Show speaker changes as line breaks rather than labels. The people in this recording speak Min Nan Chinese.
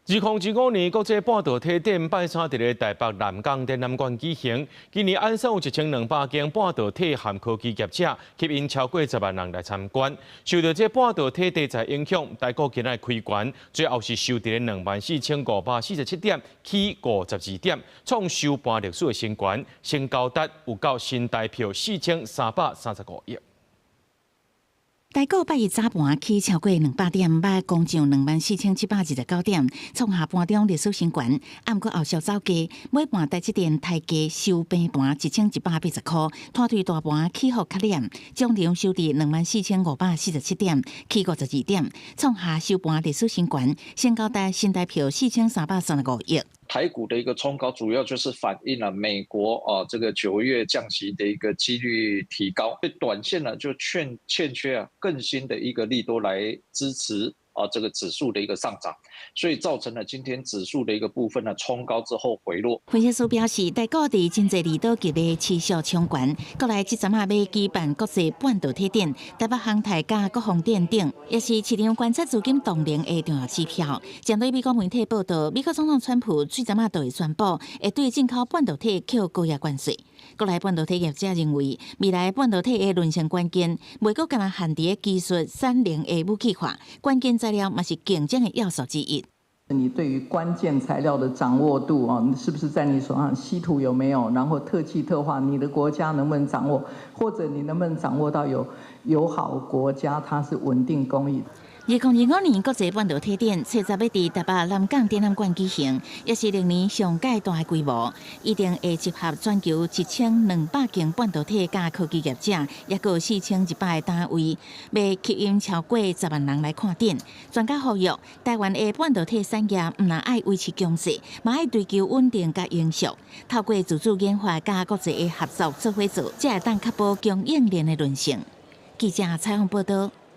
2025年國際半導體展拜三佇咧台北南港展覽館舉行。今年按算有1200間半導體和科技業者，吸引超過10萬人來參觀。受到這半導體題材影響，台股今仔日開懸，最後是收佇咧24,547點，起52點，創收盤歷史的新懸，成交值有到新台票4335億。
台股拜一早盤起超過200點，欲攻上24,729點，創下盤中歷史新懸。毋過後續走低，尾盤台積電刣低收平盤1180塊，拖累大盤起伏較躡，終場收佇24,547點，起52點，創下收盤歷史新懸，成交值新台票4335億。
台股的一個衝高，主要就是反映了美國啊，這個9月降息的一個幾率提高，短線呢就欠缺啊更新的一個利多來支持啊這個指數的一個上漲，所以造成了今天指數的一個部分呢衝高之後回落。
分析師表示，台股佇真濟利多激勵持續衝懸，閣來這陣仔欲舉辦國際半導體展，台北航太佮國防電等，也是市場觀察資金動能的重要指標。針對美國媒體報道，美國總統川普最陣仔就會宣布，會對進口半導體扣高額關稅。國內半導體業者認為，未來半導體的論成關鍵，袂閣干焦限佇技術產能的武器化，關鍵材料嘛是競爭的要素之一。
你對於關鍵材料的掌握度啊，是不是在你手上？稀土有沒有？然後特氣特化，你的國家能不能掌握？或者你能不能掌握到有友好國家，它是穩定供應？2025
年國際半導體展，初十欲佇台北南港展覽館舉行，也是歷年上蓋大的規模，一定會集合全球1200間半導體佮科技業者，抑閣4200個單位，欲吸引超過10萬人來看展。專家呼籲，台灣的半導體產業毋但愛維持強勢，嘛愛追求穩定佮永續，透過自主研發佮國際的合作做伙做，才會當確保供應鏈的韌性。記者採訪報道。